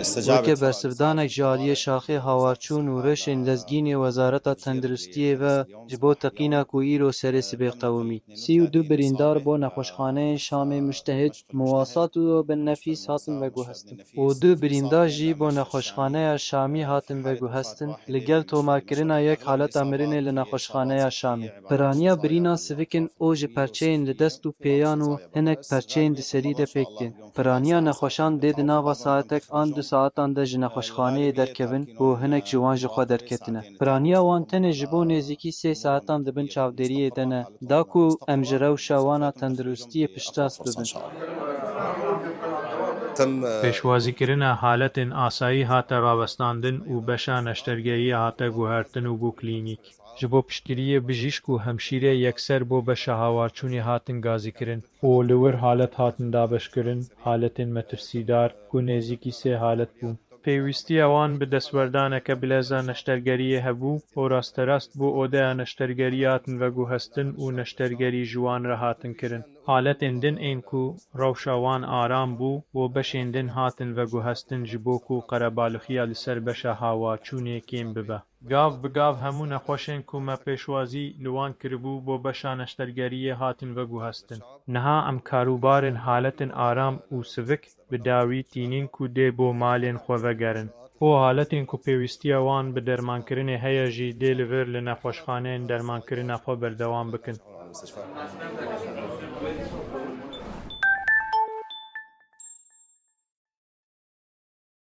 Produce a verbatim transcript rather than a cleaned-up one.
Weke bersivdanek ji aliyê şaxê hawarçûn û rêşên lezgînê Wezareta Tenduristiyê ve ji bo teqîna ku îro serê sibê qewimî. Sî û du birîndar bo nexweşxaneyên Şamê Mujtehid, Muwasat û Bin Nefîs hatin veguhestin. Û du birîndar jî bo nexweşxaneya Şamî hatin veguhestin, li gel tomarkirina yek haleta mirinê li nexweşxaneya Şamê. Piraniya birîna sivik in û ji perçeyên li dest û pêyan û hinek perçeyên di serî de pêk tên. Piraniya nexweşan dê di nava saetek an du saetan de ji nexweşxaneyê derkevin û hinek ji wan ji xwe derketine. Piraniya wan tenê ji bo nêzîkî sê saetan di bin çavdêriyê de ne, da ku em ji rewşa wan a tenduristiyê piştrast bibin. Pêşwazîkirina haletên asayî hate rawestandin û beşa neştergeriyê hate guhertin û bû klînîk. Ji bo piştgiriyê bijîşk û hemşîrê yekser bo beşa hawarçûnê hatin gazîkirin û li wir halet hatin dabeşkirin, haletên metirsîdar ku nêzîkî sê halet bûn. Pêwîstiya wan bi destwerdaneke bileza neştergeriyê hebû û rasterast bo odeya neştergeriyê hatin veguhestin û neştergerî ji wan re hatin kirin. Haletên din ên ku rewşa wan aram bû û beşên din hatin veguhestin ji bo ku qerebalixiya li ser beşa hawaçûnê kêm bibe. Gav bi gav hemû nexweşên ku me pêşwazî li wan kiribû bo beşa neştergeriyê hatin veguhestin. Niha em karûbarên haletên aram û sivik bi dawî tînin ku dê bo malên xwe vegerin û haletên ku pêwîstiya wan bi dermankirinê heye jî dê li vir li nexweşxaneyên dermankirina xwe berdewam bikin.